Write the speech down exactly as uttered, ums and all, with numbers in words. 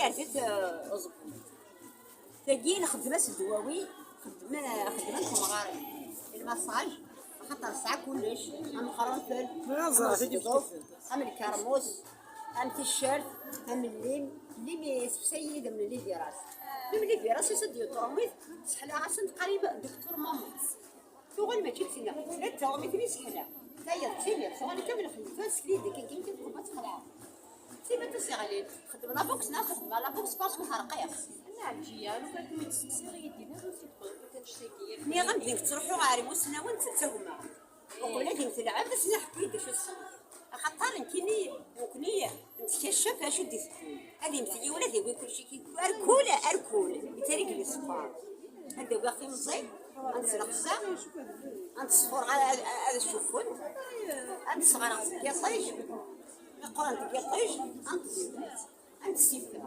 Rfit, eh, uẓebbun. Tagi nxeddem-as ddwawi, xeddmen, xeddmen temɣarin. Lmasaj, axaṭer tesɛa kullec, am qrunfel, am uẓebbun, am lkermus, am ticcert, am llim. Llim yessefsay idammen n liviras. Llim liviras, yusa-d yuṭrumit, seḥlaɣ-asen qrib Docteur Mamu. Tuɣal mačči d tinna, tella d taɣmit-nni seḥla. Tayeḍ, d timir, tuɣal akka mleḥ, tuɣal sekli deg akin kan tqebba txelɛa. Timat usiɣlin, xedmen la boxe, neɣ xedmen la boxe parce que terqiq. Nna Ɛelǧiya, lukan kem-id-steqsiɣ, i yi-d-tiniḍ ur t-id-qeḍ, ur t-id-steqsiɣ. Nniɣ-am din tettruḥu ɣer imussnawen d taggma. Uqbel ad d-telɛeb, ad s-nḥekku-d acu tessneḍ. Axaṭer nekkini, nekkni, nettkacaf acu d-iteddun. Ad imtel yiwen ad yawi kulci ki-, arkul, arkul, yettarig le sport. Ad d-awiɣ timẓin, ad nesreqseɣ, ad nesfur, ad, ad, ad cuffun, ad nesɣer deg yiṭij, meqqren deg yiṭij, ad nṭebbi, ad nessiffer.